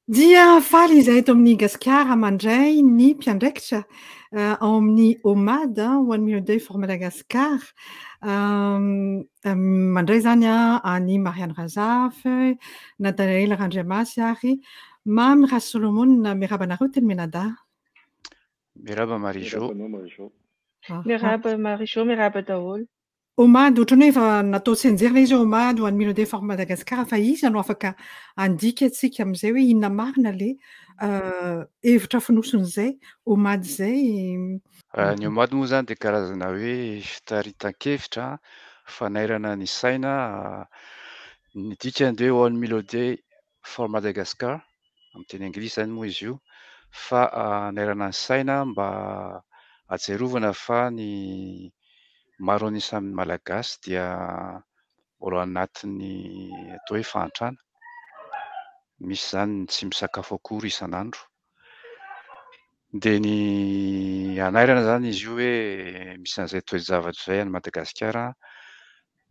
Dia faly izahay eto amin'ny Gasikara mandray ny mpiandraikitra ao amin'ny OMAD, One Million Day for Madagascar. Mandray izany an'i Marianne Razafy, Nathanaël Randriamasy ary Mamy Rasolomona. Miarahaba anareo telo mianadahy. Miarahaba Marie Jo. Miarahaba Marie Jo, miarahaba daholo. OMAD, ohatran'ny hoe efa natao tsianjery ilay izy hoe OMAD ho an'ny Million Day for Madagascar fa iza no afaka handika antsika amin'izay hoe inona marina ilay hevitra fonosin'izay OMAD izay? Ny OMAD moa izany dia karazana hoe fitaritan-kevitra, fanairana ny saina, ny dikany dia hoe One Million Day for Madagascar, amin'ny teny anglisy izany moa izy io, fa hanairana ny saina mba hahatsiarovana fa ny maro an'isa amin'ny Malagasy dia mbola ao anatin'ny atao hoe fahantrana, misy izany ny tsy misakafo akory isan'andro. Dia ny hanairana izany izy io hoe misy an'izay toe-javatra izay any Madagasikara,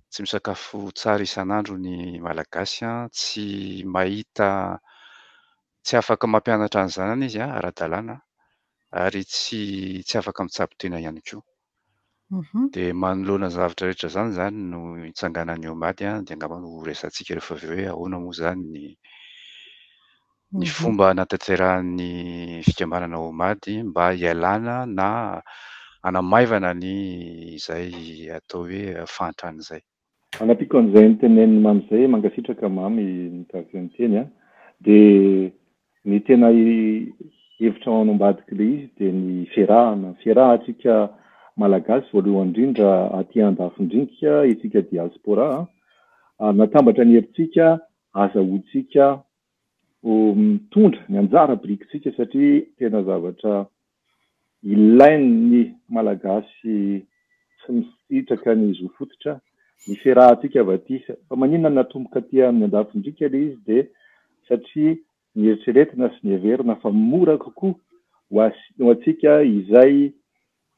tsy misakafo tsara isan'andro ny Malagasy, tsy mahita, tsy afaka mampianatra ny zanany izy ara-dalàna ary tsy tsy afaka mitsabo tena ihany koa. Dia manoloana ny zavatra rehetra izany izany no itsanganan'ny OMAD dia angamba ho resahantsika rehefa avy eo hoe ahoana moa izany ny ny fomba hanatanterahan'ny fikambanana OMAD mba hialana na hanamaivana ny izay atao hoe fahantrana izay. Hanampiako an'izay notenenin'i Mamy izay, mankasitraka Mamy nitarika ny teny a, dia ny tena hevitra ao ambadik'ilay izy dia ny fiarahana, fiarahantsika Malagasy voalohany indrindra aty andafindrintsika isika diaspora a, ary natambatra ny herintsika azahoantsika ho mitondra ny anjara birikintsika satria tena zavatra ilain'ny Malagasy tsy misitraka ny zo fototra ny fiarahantsika avy aty. Fa maninona no natomboka aty amin'ny andafindriaka ilay izy dia satria nieritreretina sy niheverina fa mora kokoa ho antsika izay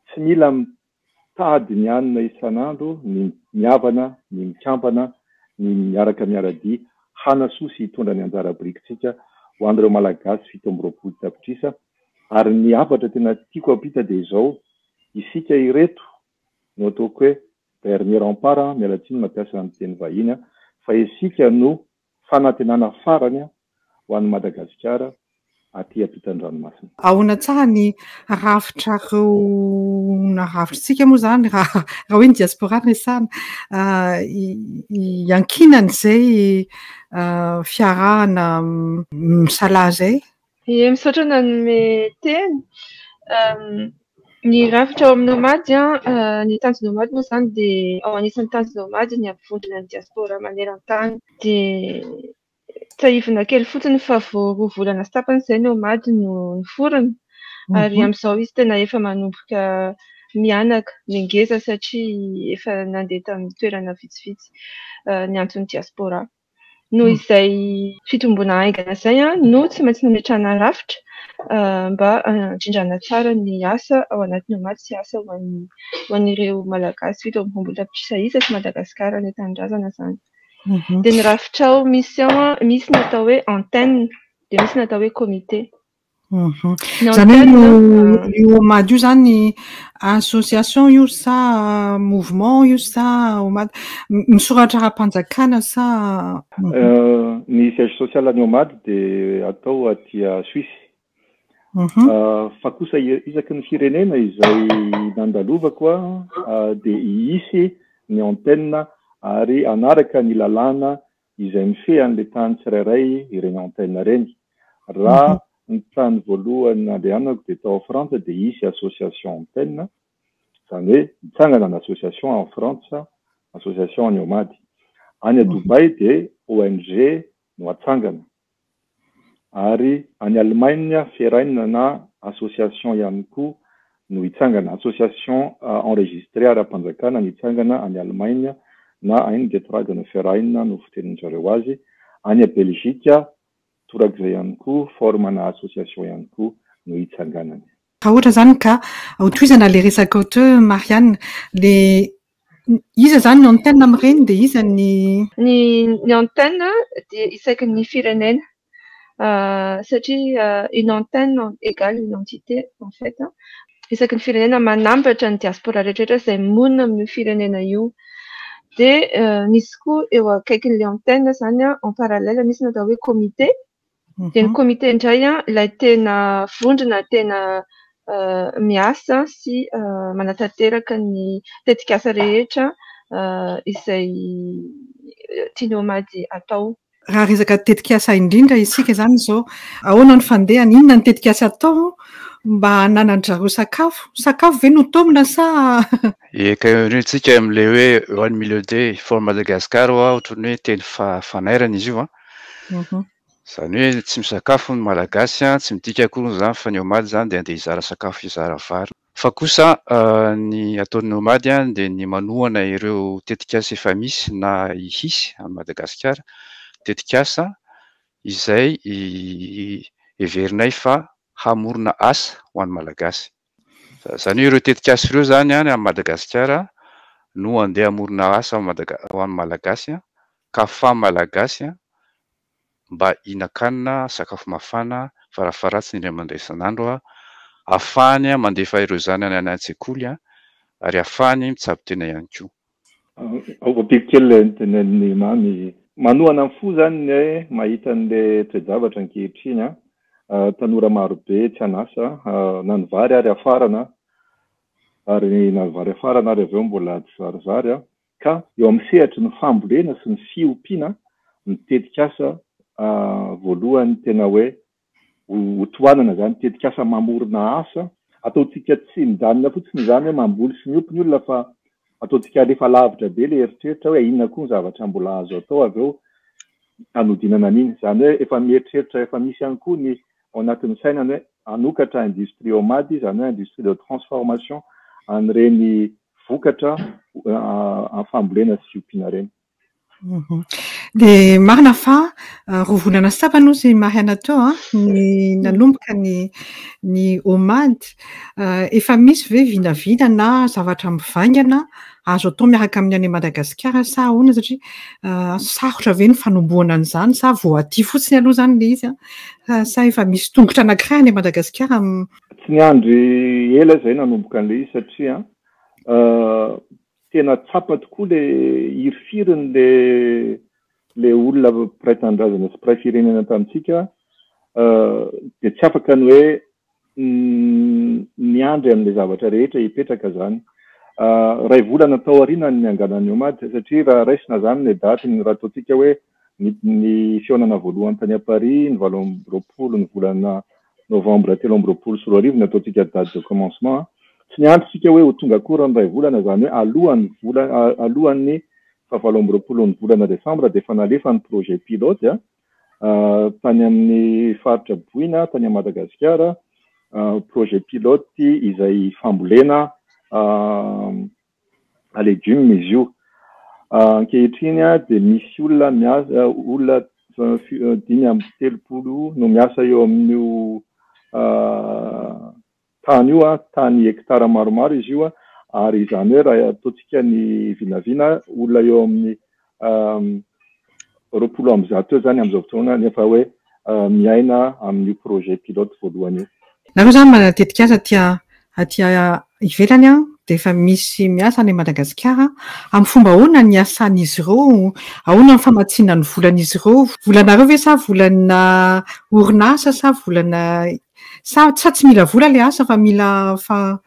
tsy mila Mitady ny hanina isan'andro ny mihavana, ny mikambana, ny miaraka miara-dia hanasoa sy hitondra ny anjara birikintsika ho an'ireo Malagasy 27 tapitrisa. Ary ny hafatra tena tiako hampita dia izao, isika ireto no ataoko hoe dernier rempart, miala tsiny mampiasa ny teny vahiny, fa isika no fanantenana farany ho an'i Madagasikara aty ampitan-dranomasina. Ahoana tsara ny rafitrareo na rafitritsika moa izany raha raha hoe ny diaspora no resahana iankinan'izay fiarahana misalahy izay? Ie, misaotra nanome teny. Ny rafitra ao amin'ny Nomad, ny tanjon'ny Nomad moa izany dia ao anisan'ny tanjon'ny Nomad ny hampivondrona ny diaspora maneran-tany. Dia tsiahivina kely fotsiny fa vao roa volana sy tapany izay ny Nomad no niforona ary amin'izao izy tena efa manomboka mihanaka, mihangeza satria efa nandeha tamin'ny toerana vitsivitsy niantso ny diaspora. Noho izay fitomboana haingana izay no tsy maintsy nametrahana rafitra mba handrindrana tsara ny asa ao anatin'ny Nomad sy asa ho an'ny ho an'ireo Malagasy 27 tapitrisa isa sy Madagasikara any an-tanindrazana izany. Dia ny rafitra ao misy ao misy ny atao hoe antenne dia misy ny atao hoe comité. Izany hoe io io OMAD io izany association io sa mouvement io sa OMAD misoratra ara-panjakana sa Ny siège social an'ny OMAD dia atao aty Suisse. Fa kosa isaky ny firenena izay nandalovako dia hisy ny antenne ary hanaraka ny lalàna izay mifehy an'ilay tany tsirairay ireny antenne ireny. Raha ny tany voalohany nandehanako dia tao Frantsa dia hisy association antenne, izany hoe hitsangana ny association any Frantsa, association any Omady. Any Dubaï dia ONG no hatsangana. Ary any Allemagne, Verein na association ihany koa no hitsangana. Association enregistrée ara-panjakana no hitsangana any Allemagne na Eingetragene Verein no fitenin-dry zareo azy. Any Belgique, torak'izay ihany koa, forme ana association ihany koa no hitsanganany. Raha ohatra izany ka hotohizana ilay resaka teo Marianne, ilay iza izany ny antenne amin'ireny dia iza ny. Ny ny antenne dia isaky ny firenena. Satria une antenne égale une entité en fait. Isaky ny firenena manambatra ny diaspora rehetrarehetra izay monina amin'io firenena io. Dia misy koa eo akaikin'ilay antenne izany en parallèle misy ny atao hoe comité. Dia ny comité indray ilay tena vondrona tena miasa sy manatanteraka ny tetikasa rehetra izay tian'ny OMAD atao. Raha resaka tetikasa indrindra isika izany izao, ahoana ny fandehany, inona ny tetikasa atao mba hananan-dry zareo sakafo? Sakafo ve no taomina sa? Eka eo indrindra tsika amin'ilay hoe One Million Day for Madagascar hoa ohatran'ny hoe teny fanairana izy io an. Izany hoe tsy misakafo ny Malagasy an, tsy midika akory izany fa ny OMAD izany dia andeha hizara sakafo hizara vary. Fa kosa ny ataon'ny OMAD dia ny manohana ireo tetikasa efa misy na hisy any Madagasikara, tetikasa izay heverinay fa hamorona asa ho an'ny Malagasy. Izany hoe ireo tetikasa ireo izany any Madagasikara no andeha hamorona asa ho an'ny Malagasy ka ahafahan'ny Malagasy mba hihinan-kanina, sakafo mafana, farafaharatsiny indray mandeha isan'andro, ahafahany mandefa ireo zanany any an-tsekoly ary ahafahany mitsabo tena ihany koa. Ao ampiako kely ilay notenenin'i Mamy. Manohana ny fo izany ny hoe mahita an'ilay toe-javatra ankehitriny an. Tanora marobe tsy an'asa, na ny vary ary hafarana, ary na ny vary hafarana ary avy eo mbola tsy zarizary an. Ka eo amin'ny sehatry ny fambolena sy ny fiompiana ny tetikasa voalohany tena hoe ho tohanana izany, tetikasa mamorona asa. Ataontsika tsy mijanona fotsiny izany hoe mamboly sy miompy ny olona fa ataontsika alefa lavitra be ilay eritreritra hoe inona koa ny zavatra mbola azo atao avy eo hanodinana an'iny. Izany hoe efa mieritreritra, efa misy ihany koa ny ao anatin'ny saina ny hoe hanokatra industrie OMAD, izany hoe industrie de transformation an'ireny vokatra amin'ny fambolena sy fiompiana ireny. Dia marina fa roa volana sy tapany hozy Mariana teo an, ny nanomboka ny ny OMAD. Efa misy ve vinavina na zavatra mivaingana azo atao miaraka amin'ny any Madagasikara sa ahoana satria sarotra ve ny fanombohana an'izany sa vao aty fotsiny aloha izany ilay izy an, sa efa misy tongotra anankiray any Madagasikara Tsy niandry ela izay nanomboka an'ilay izy satria tena tsapa tokoa ilay hirifirin'ilay ilay olona mpiray tanindrazana sy mpiray firenena tamintsika dia tsy afaka ny hoe miandry an'ilay zavatra rehetra hipetraka izany. Iray volana tao aoriana ny nianganan'ny OMAD satria raha raisina izany ilay daty raha ataontsika hoe Ny ny fihaonana voalohany tany à Paris ny 28 ny volana novambra 2023 ny ataontsika date de commencement. Tsy niandry isika hoe ho tonga akory ny iray volana, izany hoe alohan'ny volana alohan'ny faha 28 ny volana desambra dia efa nalefa ny projet pilote tany amin'ny faritra Boina tany Madagasikara, projet pilote izay fambolena legioma izy io. Ankehitriny dia misy olona miasa, olona 35 no miasa eo amin'io tany io, tany hectare maromaro izy io, ary izany hoe raha ataontsika ny vinavina, olona eo amin'ny 120 eo izany amin'izao fotoana nefa hoe miaina amin'io projet pilote voalohany io. Nareo izany manana tetikasa aty aty ivelany an, dia efa misy miasa any Madagasikara. Amin'ny fomba ahoana ny iasan'izy ireo? Ahoana ny famatsiana ny volan'izy ireo? Volanareo ve sa volana orinasa sa volana sa sa tsy mila vola ilay asa fa mila fa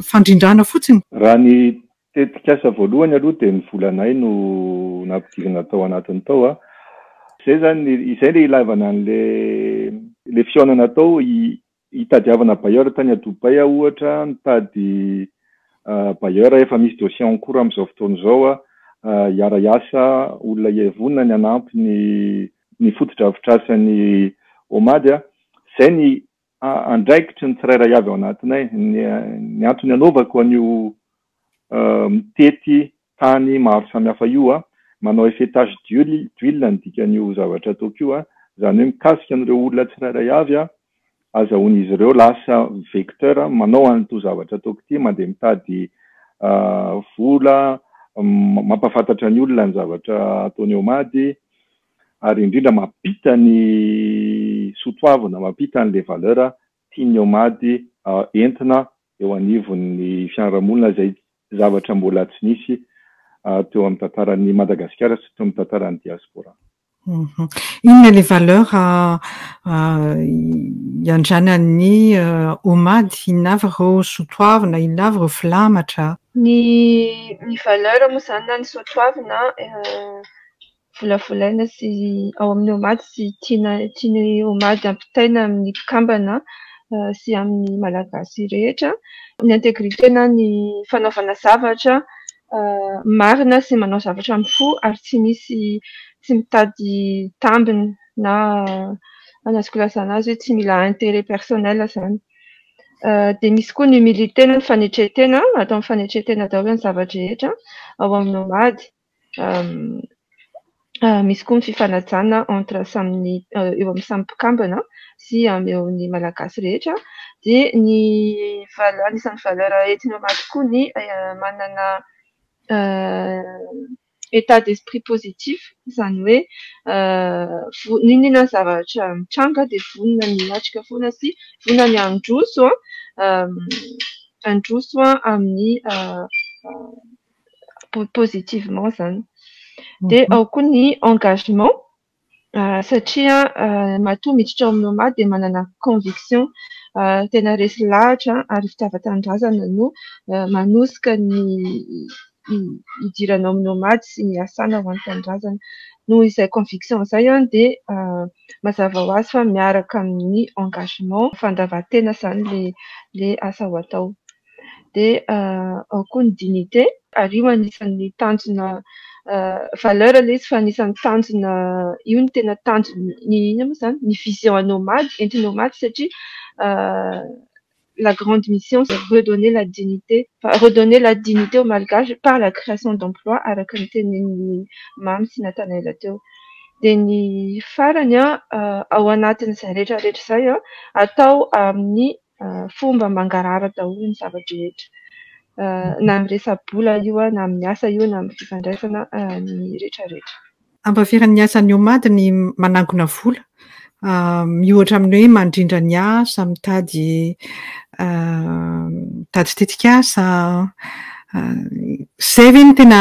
fandrindrana fotsiny? Raha ny Tetikasa voalohany aloha dia ny volanay no nampidirina tao anatiny tao a. Izay izany, izay ilay ilaivana an'ilay ilay fihaonana tao, hitadiavana bailleur tany à Dubaï aho ohatra, nitady bailleur efa misy dossier en cours amin'izao fotoana izao a, hiara-hiasa, olona vonona ny hanampy ny ny fotodrafitrasan'ny OMAD a. Izay ny andraikitry ny tsirairay avy ao anatinay. Ny antony anaovako an'io mitety tany maro samihafa io, manao effet tache d'huile ny dikan'io zavatra ataoko io, izany hoe mikasika an'ireo olona tsirairay avy, azahoan'izy ireo lasa vecteur manao an'ito zavatra ataoko ity, mandeha mitady vola, mampahafantatra ny olona ny zavatra ataony eo Mady. ary indrindra mampita ny soatoavina, mampita an'ilay valeur tian'ny OMAD entina eo anivon'ny fiarahamonina, izay zavatra mbola tsy nisy teo amin'ny tantaran'ny Madagasikara sy teo amin'ny tantaran'ny diaspora. Inona ilay valeur iandranan'ny OMAD? Inona avy ireo soatoavina, inona avy ireo filamatra? Ny valeur moa izany na ny soatoavina volavolaina sy ao amin'ny OMAD sy tian'ny OMAD ampitaina amin'ny mpikambana sy amin'ny Malagasy rehetra. Ny intégrité na ny fanaovana zavatra marina sy manao zavatra amin'ny fo ary tsy misy, tsy mitady tambiny na azoko ilazana azy hoe tsy mila intérêt personnel izany. Dia misy koa ny humilité na ny fanetren-tena, atao amin'ny fanetren-tena daholo ny zava-drehetra ao amin'ny OMAD. Misy koa ny fifanajana entre samy eo amin'ny samy mpikambana sy eo amin'ny Malagasy rehetra. Dia ny valeur, anisan'ny valeur entin'ny OMAD koa ny manana état d'esprit positif, izany hoe n'inona n'inona zavatra mitranga dia vonona ny hiatrika foana sy vonona ny handroso amin'ny positivement izany. Dia ao koa ny engagement, satria matoa miditra ao amin'ny OMAD dia manana conviction, tena resy lahatra ary fitiavan-tanindrazana no manosika ny hidirana ao amin'ny OMAD sy ny asana ho an'ny tanindrazana. Noho izay conviction izay dia mazava ho azy fa miaraka amin'ny engagement, fandavan-tena izany ilay asa ho atao. Dia ao koa ny dignité, ary io anisan'ny tanjona valeur ilay izy fa anisan'ny tanjona, io no tena tanjona, ny inona moa izany? Ny vision an'ny OMAD, entin'ny OMAD satria la grande mission c'est redonner la dignité, enfin, redonner la dignité aux Malgaches par la création d'emplois araka ny tenin'ny Mamy sy Nathanaël teo. Dia ny farany ao anatin'izay rehetrarehetra izay atao amin'ny fomba mangarahara daholo ny zava-drehetra. Na amin'ny resa-bola io, na amin'ny asa io, na amin'ny fifandraisana ny rehetrarehetra. Ampahafiran'ny asan'ny OMAD ny manangona vola, miohatra amin'ny hoe mandrindra ny asa, mitady tetikasa. Izay ve no tena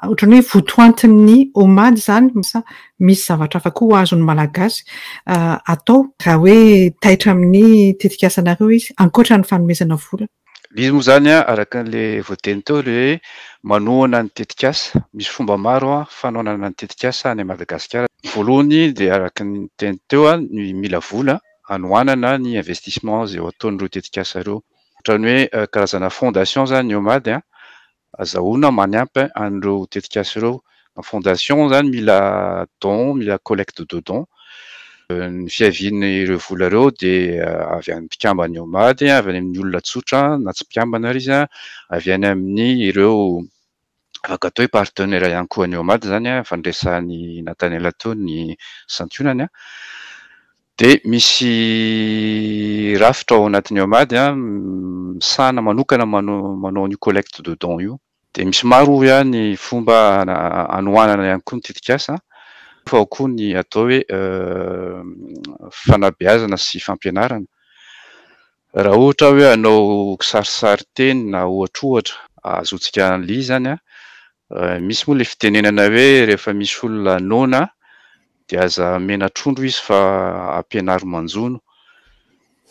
ohatran'ny hoe votoantin'ny OMAD izany sa misy zavatra hafa koa azon'ny Malagasy atao raha hoe taitra amin'ny tetikasanareo izy ankoatra ny fanomezana vola? Izy moa izany araka an'ilay voateny teo ilay hoe manohana ny tetikasa. Misy fomba maro fanohanana ny tetikasa any Madagasikara. Voalohany dia araka ny teny teo ny mila vola hanohanana ny investissement izay ho ataon'ireo tetikasa ireo. Ohatran'ny hoe karazana fondation izany ny OMAD azahoana manampy an'ireo tetikasa ireo. Ny fondation izany mila don, mila collecte de don. Ny fiavian'ireo vola ireo dia avy amin'ny mpikambana OMAD, avy any amin'ny olona tsotra na tsy mpikambana ary izy, avy any amin'ny ireo afaka atao hoe partenaire ihany koa ny OMAD izany, efa niresahan'i Nathanaël teo ny santionany. Dia misy rafitra ao anatin'ny OMAD misahana manokana manao an'io collecte de don io. Dia misy maro ihany ny fomba hanohanana ihany koa ny tetikasa, fa ao koa ny atao hoe fanabeazana sy fampianarana. Raha ohatra hoe hanao kisarisary teny na ohatrohatra ahazoantsika an'ilay izy izany, misy moa ilay fitenenana hoe rehefa misy olona noana dia aza omena trondro izy fa ampianaro manjono.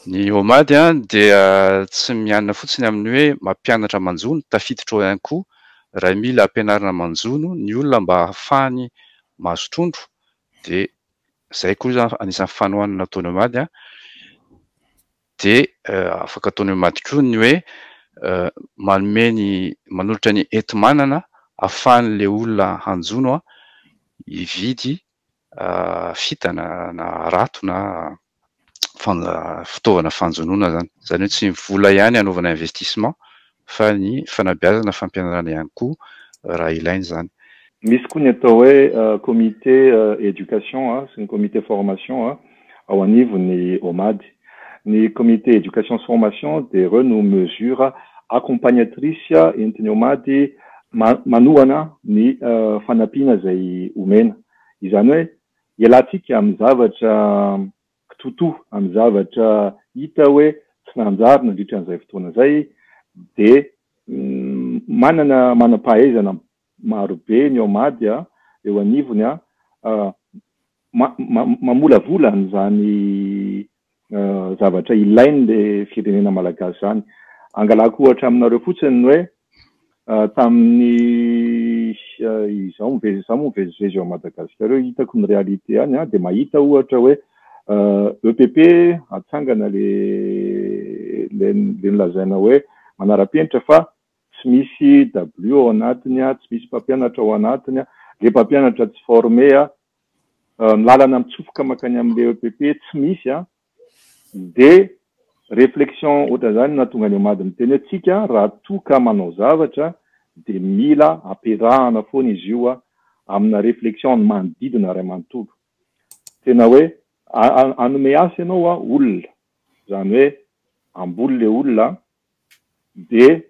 Ny OMAD dia tsy mianina fotsiny amin'ny hoe mampianatra manjono, tafiditra ao ihany koa raha mila ampianarina manjono ny olona mba ahafahany mahazo trondro, dia izay koa izany anisan'ny fanohanana ataon'ny OMAD. Dia afaka ataon'ny OMAD koa ny hoe manome ny manolotra ny enti-manana ahafahan'ilay olona hanjono hividy fitana na harato na fitaovana fanjonoana izany. Izany hoe tsy ny vola ihany hanaovana investissement fa ny fanabeazana fampianarana ihany koa raha ilaina izany. Misy koa ny atao hoe comité éducation sy ny comité formation ao anivon'ny OMAD. Ny comité éducation sy formation dia ireo no mesure accompagnatrice entin'ny OMAD manohana ny fanampiana izay omena. Izany hoe Ialantsika amin'ny zavatra kitotoa, amin'ny zavatra hita hoe tsy nanjary nandritra an'izay fotoana izay, dia manana manam-pahaizana marobe ny OMAD eo anivony mamolavola an'izany zavatra ilain'ilay firenena malagasy izany. Angalako ohatra aminareo fotsiny ny hoe tamin'ny izaho mivezivezy, izaho moa mivezivezy eo Madagasikara eo, hitako ny réalité any dia mahita ohatra hoe EPP atsangana le le nolazaina hoe manara-penitra fa tsy misy W ao anatiny, tsy misy mpampianatra ao anatiny, le mpampianatra tsy formé, ny lalana mitsofoka mankany amin'ilay EPP tsy misy, dia réflexion ohatran'izany no nahatonga ny OMAD miteny hoe tsika raha toa ka manao zavatra dia mila ampiarahana foana izy io amina réflexion ny manodidina iray manontolo. Tena hoe hanome asa ianao olona, izany hoe hamboly ilay olona dia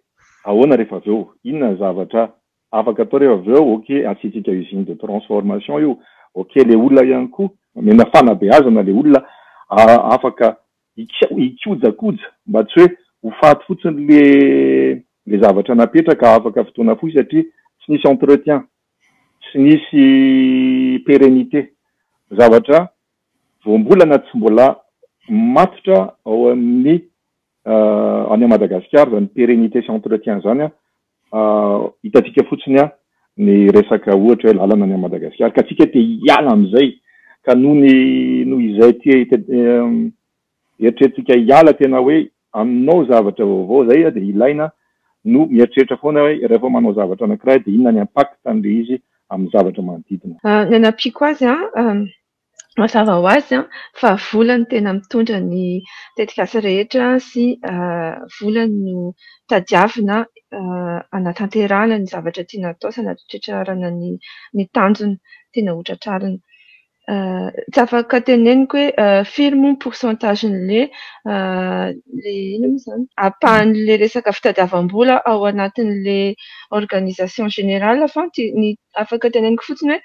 ahoana rehefa avy eo, inona ny zavatra afaka atao rehefa avy eo, ok asiantsika usine de transformation io, ok ilay olona ihany koa omena fanabeazana ilay olona afaka hikojakoja mba tsy hoe ho faty fotsiny le zavatra napetraka afaka fotoana fohy satria tsy nisy entretien, tsy nisy pérennité, zavatra voambolana tsy mbola matotra ao amin'ny any Madagasikara izany pérennité sy entretien izany hitantsika fotsiny ny resaka ohatra hoe lalana any Madagasikara ka tsika te hiala amin'izay ka noho ny noho izay te eritreretintsika hiala tena hoe aminao zavatra vaovao izay dia ilaina no mieritreritra foana hoe rehefa manao zavatra anankiray dia inona ny impact an'ilay izy amin'ny zavatra manodidina. Ny anampiako azy an, mazava ho azy fa vola no tena mitondra ny tetikasa rehetra sy vola no tadiavina hanatanterahana ny zavatra tiana atao sy hanatratrarana ny tanjona tiana ho tratrarina. Tsy afaka teneniko hoe firy moa ny pourcentage-n'ilay ilay inona moa izany? Ampahan'ilay resaka fitadiavam-bola ao anatin'ilay organisation générale fa ny afaka teneniko fotsiny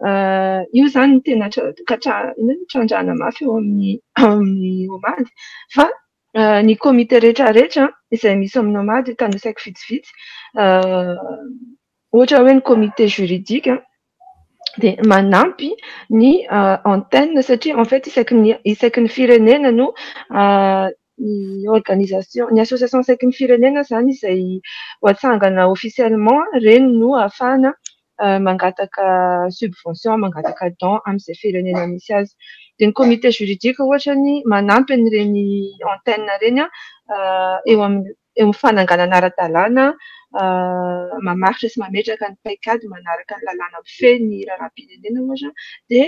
hoe io izany no tena trandrahana mafy eo amin'ny amin'ny OMAD fa ny comité rehetrarehetra izay misy amin'ny OMAD tanisaiko vitsivitsy ohatra hoe ny comité juridique dia manampy ny antenne satria en fait isaky ny isaky ny firenena no ny organisation ny association isaky ny firenena izany izay ho atsangana officiellement ireny no ahafahana mangataka subvention, mangataka don amin'izay firenena misy azy. Dia ny comité juridique ohatra ny manampy an'ireny antenne ireny eo amin'ny eo amin'ny fananganana ara-dalàna, mamaritra sy mametraka ny paikady manaraka ny lalàna mifehy ny raharaham-pirenena ohatra dia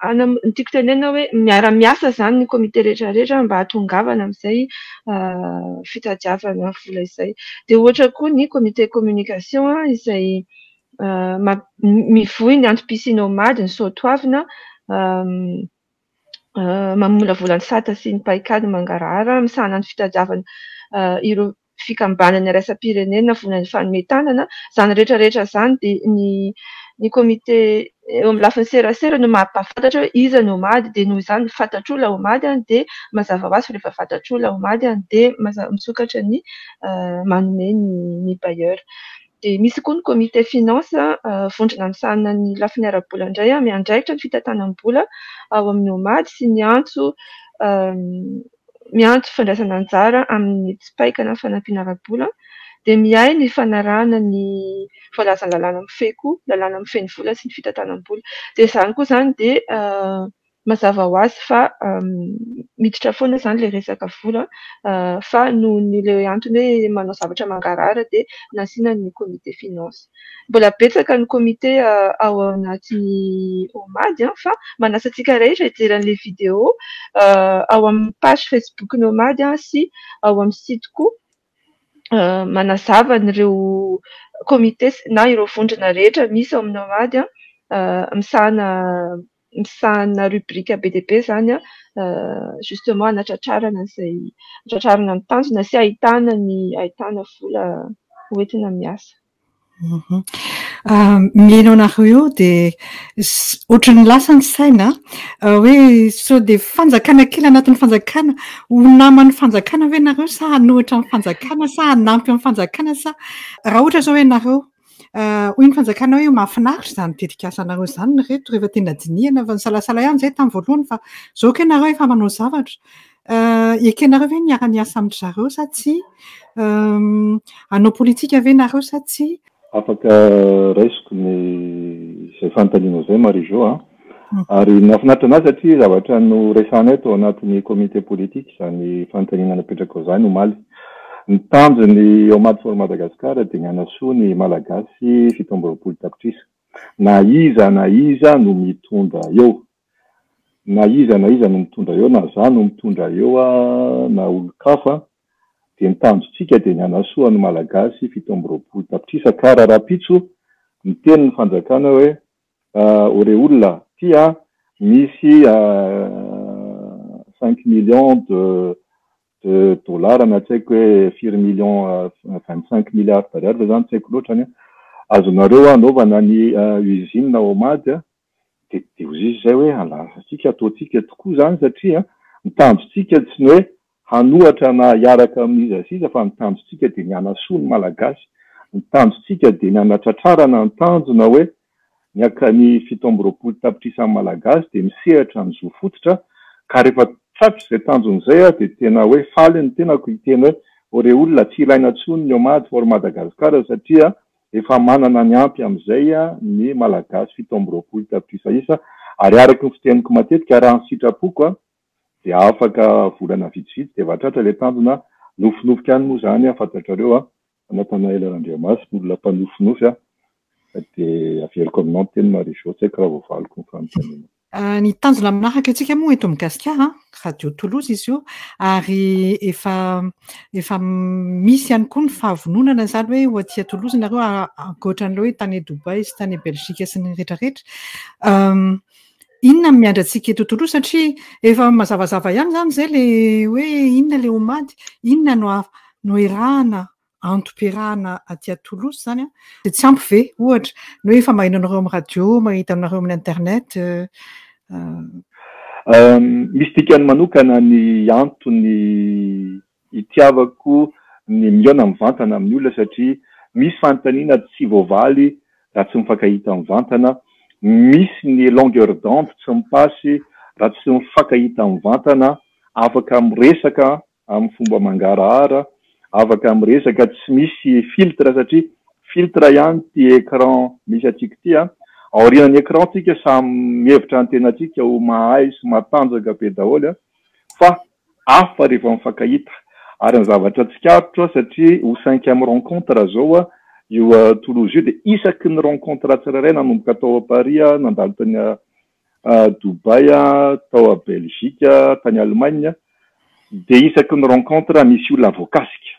ny tiako tenenina hoe miara-miasa izany ny comité rehetrarehetra mba hahatongavana amin'izay fitadiavana vola izay. Dia ohatra koa ny comité communication izay mivoy ny antom-pisiana OMAD, ny soatoavina, mamolavola ny sata sy ny paikady mangarahara, misahana ny fitadiavana ireo fikambanana iraisam-pirenena vonona ny fanome tanana. Izany rehetrarehetra izany dia ny comité eo amin'ny lafiny serasera no mampahafantatra hoe iza ny OMAD dia noho izany fantatr'olona OMAD dia mazava ho azy fa rehefa fantatr'olona OMAD dia misokatra ny manome ny bailleur. Dia misy koa ny comité finance vondrona misahana ny lafiny ara-bola indray miandraikitra ny fitantanam-bola ao amin'ny OMAD sy ny antso miantso fandraisana anjara amin'ny tsipaika na fanampiana ara-bola dia miahy ny fanarahana ny voalazan'ny lalàna mifehy koa, lalàna mifehy ny vola sy ny fitantanam-bola. Dia izany koa izany dia mazava ho azy fa miditra foana izany ilay resaka vola fa noho ny ilay antony hoe manao zavatra mangarahara dia nasiana ny comité finance. Mbola betsaka ny comité ao anatin'ny OMAD fa manasa antsika rehetra hijery an'ilay vidéo ao amin'ny page Facebook ny OMAD sy ao amin'ny site koa manazava an'ireo comité na ireo vondrona rehetra misy ao amin'ny OMAD misahana rubrique be dia be izany justement hanatratrarana izay tratrarana ny tanjona sy ahitana ny ahitana vola hoentina miasa. Mihaino anareo eo dia ohatran'ny lasa ny saina hoe sao dia fanjakana kely anatin'ny fanjakana, ho naman'ny fanjakana ve nareo sa hanohitra ny fanjakana sa hanampy amin'ny fanjakana sa raha ohatra izao hoe nareo hoy ny fanjakana hoe mahafinaritra izany tetikasanareo izany ry reto rehefa tena dinihana fa nisalasala ihany izahay tamin'ny voalohany fa izao kay nareo efa manao zavatra. Ekenareo ve ny hiara-miasa amin-dry zareo sa tsia? Hanao politika ve nareo sa tsia? Afaka raisiko ny izay fanontanianao izay Marie Jo a! Ary nahafinaritra an'ahy satria zavatra noresahanay tao anatin'ny comité politique izany fanontaniana napetrakao izany omaly. Ny tanjon'ny Omad for Madagascar dia ny hanasoa ny Malagasy 27 tapitrisa. Na iza na iza no mitondra eo. Na iza na iza no mitondra eo, na za no mitondra eo na olon-kafa, dia ny tanjontsika dia ny hanasoa ny Malagasy 27 tapitrisa ka raha rahampitso miteny ny fanjakana hoe ô rey olona ty a, misy cinq millions de de dollars na tsy haiko hoe firy millions 25 milliards d'ariary ve zany tsy haiko loatra ny azonareo anaovana ny usine ao Mady a, Dia dia hoy izy izay hoe andrasantsika ataontsika tokoa izany satria ny tanjontsika tsy ny hoe hanohatra na hiaraka amin'iza sy iza fa ny tanjontsika dia ny hanasoa ny Malagasy, ny tanjontsika dia ny hanatratrarana ny tanjona hoe ny haka ny 27 tapitrisan'ny Malagasy dia misehatra ny zo fototra ka rehefa tratra izay tanjona izay aho dia tena hoe faly ny tenako hiteny hoe ô rey olona tsy ilaina intsony ny Omad for Madagascar satria Efa manana ny ampy amin'izay ny Malagasy 27 tapitrisa isa ary araka ny fiteniko matetika raha ny sitrapoko dia afaka volana vitsivitsy dia efa tratra ilay tanjona, nofinofiko ihany moa izany fantatrareo fa Nathanaël Randriamasy no olona mpanofinofy dia averiko aminao ny teny Marie Jo, tsy haiko raha voavaliko ny fanontaniana. Ny tanjona manaraka antsika moa eto Gasikara, Radio Toulouse izy io, ary efa efa misy ihany koa ny fahavononana izany hoe ho aty Toulouse nareo ankoatra an'ilay hoe tany Dubaï sy tany Belgique sy ny rehetra rehetra. Inona no miandry antsika eto Toulouse satria efa mazavazava ihany izany izay ilay hoe inona ilay omady, inona no no erahana antom-piarahana aty à Toulouse izany an, dia tsy ampy ve ohatra ny hoe efa maheno anareo amin'ny radio, mahita anareo amin'ny internet? Misy dikany manokana ny antony itiavako ny mihaona mivantana amin'ny olona satria misy fanontaniana tsy voavaly raha tsy mifankahita mivantana, misy ny longueur d'onde tsy mipasy raha tsy mifankahita mivantana, afaka miresaka amin'ny fomba mangarahara, afaka miresaka tsy misy filtre satria filtre ihany ity écran misy antsika ity an, aorian'ny écran tsika samy mihevitra ny tenantsika ho mahay sy matanjaka be daholo an, fa hafa rehefa mifankahita, ary ny zavatra tsikaritro satria ho cinquième rencontre zao io Toulouse io dia isaky ny rencontre tsirairay nanomboka tao Paris nandalo tany Dubaï, tao Belgique, tany Allemagne, dia isaky ny rencontre misy olona voakasika.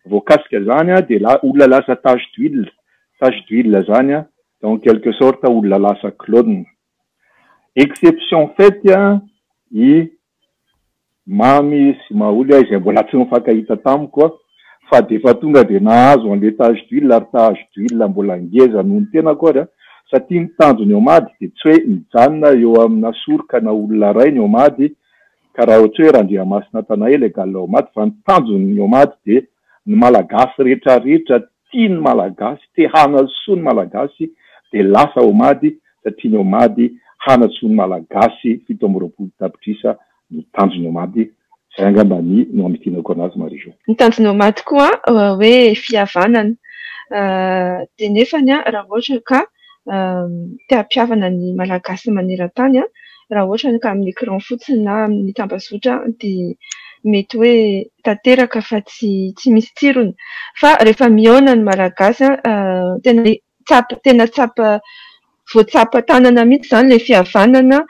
Voakasika zany dia olona lasa tache d'huile, tache d'huile zany dia en quelque sorte olona lasa clone. Exception faite i Mamy sy Maholy aho izay mbola tsy nifankahita tamiko aho fa dia efa tonga dia nahazo an'ilay tache d'huile ary tache d'huile mbola ngeza noho ny tenako ary satria ny tanjon'ny Omady dia tsy hoe mijanona eo amina soroka na olona iray ny Omady ka raha tsy hoe Randriamasina Nathanaël égale Omady fa ny tanjon'ny Omady dia ny Malagasy rehetra rehetra tia ny Malagasy te hanasoa ny Malagasy dia lasa Omady satria ny Omady hanatsoa ny Malagasy 27 tapitrisa no tanjon'ny Omady, izay angamba ny no hamitinako anazy Marie Jo. Ny tanjon'ny Omady koa hoe fihavanana, dia nefany raha ohatra ka te hampihavana ny Malagasy maneran-tany, raha ohatra ka amin'ny écran fotsiny na amin'ny tambazotra dia mety hoe tanteraka fa tsy tsy misy tsirony. Fa rehefa mihaona ny Malagasy tena tsapa tena tsapa voatsapa tanana mihitsy izany ilay fihavanana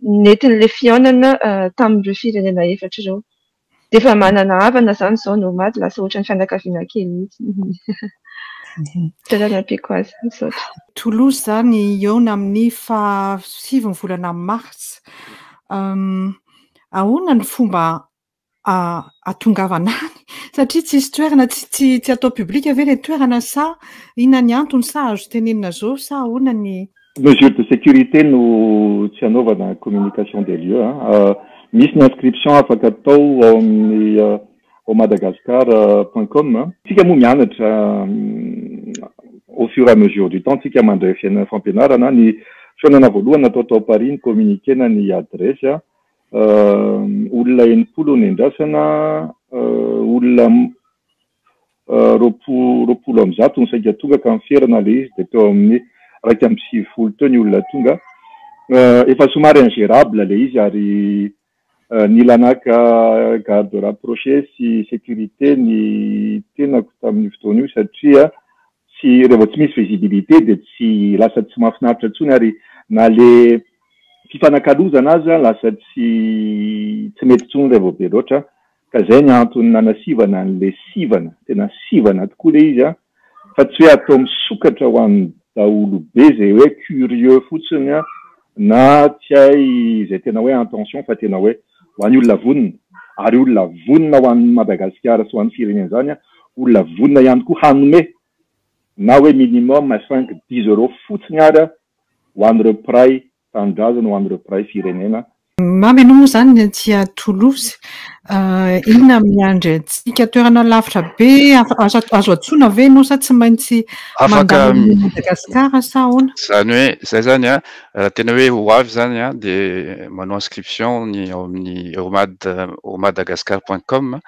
nentin'ilay fihaonana tamin'ireo firenena efatra ireo. Dia efa manana havana izany izao Nomad, lasa ohatran'ny fianakaviana kely mihitsy. Izay no nampiako azy. Misaotra. Toulouse izany hihaona amin'ny faha sivy ny volana martsa. Ahoana ny fomba ahatongavana any? Satria tsisy toerana, tsy tsy tsy atao public ve ilay toerana sa inona ny antony sa azo tenenina zao sa ahoana ny. Mesure de sécurité no tsy anaovana communication des lieux an. Misy ny inscription afaka atao ao amin'ny ao madagascar point com. Tsika moa mianatra au fur et à mesure du temps tsika mandray fiainana fampianarana. Ny fihaonana voalohany natao tao Paris ny communiquer-na ny adresse. Olona 60 no endrasana, olona 120 no saika tonga ka niferana ilay izy dia teo amin'ny 91 teo ny olona tonga. Efa somary ingérable ilay izy ary nila naka garde rapproché sy sécurité ny tenako tamin'io fotoana io satria tsy rehefa tsy misy visibilité dia tsy lasa tsy mahafinaritra intsony ary na le fifanakalozana aza lasa tsy tsy mety intsony rehefa be loatra. Ka zay ny antony nanasivana an'le sivana, tena sivana tokoa le izy an, fa tsy hoe atao misokatra ho an'ny daholobe zay hoe curieux fotsiny an, na tsy hay izay tena hoe intention fa tena hoe ho an'ny olona vonona, ary olona vonona ho an'i Madagasikara sy ho an'ny firenena izany an, olona vonona ihany koa hanome na hoe minimum cinq, dix euros fotsiny ary ho an'ireo mpiray tanindrazana, ho an'ireo mpiray firenena. Mamy ianao moa izany ny aty Toulouse. Inona miandry antsika? Toerana lavitra be, azo azo antsoina ve ianao sa tsy maintsy Afaka mandalo an'i Madagasikara sa ahoana? Izany hoe izay izany an, raha tena hoe ho avy izany an, dia manao inscription ny ao amin'ny omad omadagascar point com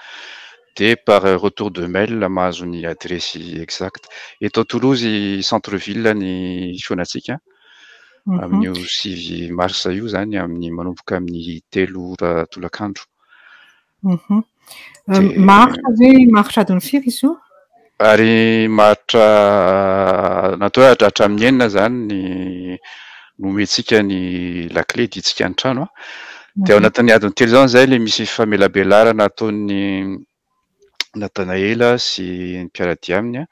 dia par retour de mail mahazo ny adiresy exacte. Eto Toulouse centre ville ny fihaonantsika amin'io 9 marsa io izany, amin'ny manomboka amin'ny 3 ora tolakandro. Dia Maharitra ve, maharitra adiny firy izy io? Ary maharitra natao hoe hatramin'ny 6 izany ny nomentsika ny lakile hidintsika ny trano an. Dia ao anatin'ny adiny 3 izany izay ilay misy famelabelarana ataon'ny Nathanaela sy ny mpiara-dia aminy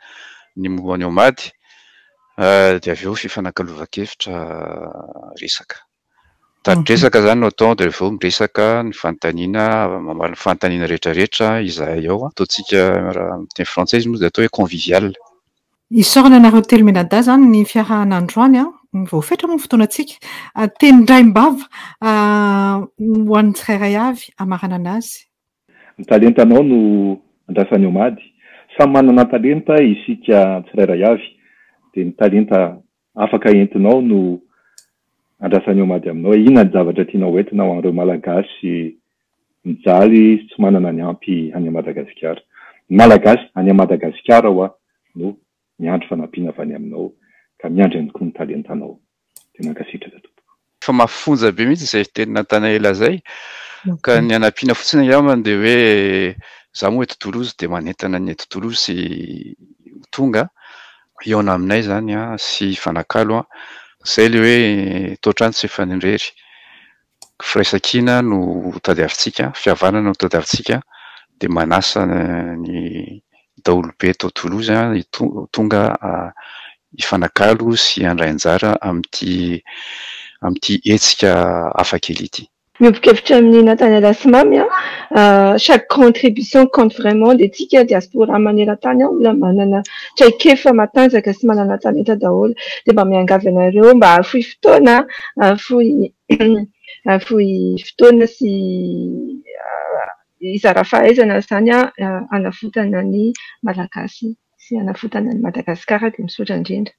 ny momba ny Omady, dia avy eo fifanakalovan-kevitra resaka. Tari-dresaka izany no atao dia avy eo miresaka ny fanontaniana, mamaly ny fanontaniana rehetrarehetra izahay ao. Ataontsika raha amin'ny teny frantsay izy moa dia atao hoe convivial. Isaorana anareo telo mianadahy izany ny fiarahana androany an! Voafetra moa ny fotoanantsika. Teny indraim-bava ho an'ny tsirairay avy hamaranana azy. Ny talentanao no andrasan'ny Omady. Samy manana talenta isika tsirairay avy, dia ny talenta afaka entinao no andrasan'ny Omady aminao hoe inona ny zavatra tianao hoentina ho an'ireo Malagasy mijaly sy tsy manana ny ampy any Madagasikara. Ny Malagasy any Madagasikara hoa no miandry fanampiana avy any aminao ka miandry ihany koa ny talentanao. Dia mankasitraka tompoko. Efa mafonja be mihitsy izay tenin'i Nathanaela izay, ka ny hanampiana fotsiny angambany dia hoe izaho moa eto Toulouse dia manentana ny eto Toulouse ho tonga hihaona aminay izany sy hifanakalo. Izay ilay hoe toa ohatran'ny tsy efa irery. Firaisankina no tadiavintsika, fihavanana no tadiavintsika dia manasa ny daholobe eto Toulouse ho tonga hifanakalo sy handray anjara amin'ity amin'ity hetsika hafakely ity. Miombon-kevitra amin'i Nathanael sy Mamy an, chaque contribution compte vraiment dia tsika diaspora maneran-tany olona manana traikefa matanjaka sy manana talenta daholo dia mba miangavy anareo mba hahafoy fotoana, hahafoy hahafoy fotoana sy hizara fahaizana izany hanavotana ny Malagasy sy hanavotana an'i Madagasikara dia misaotra indrindra.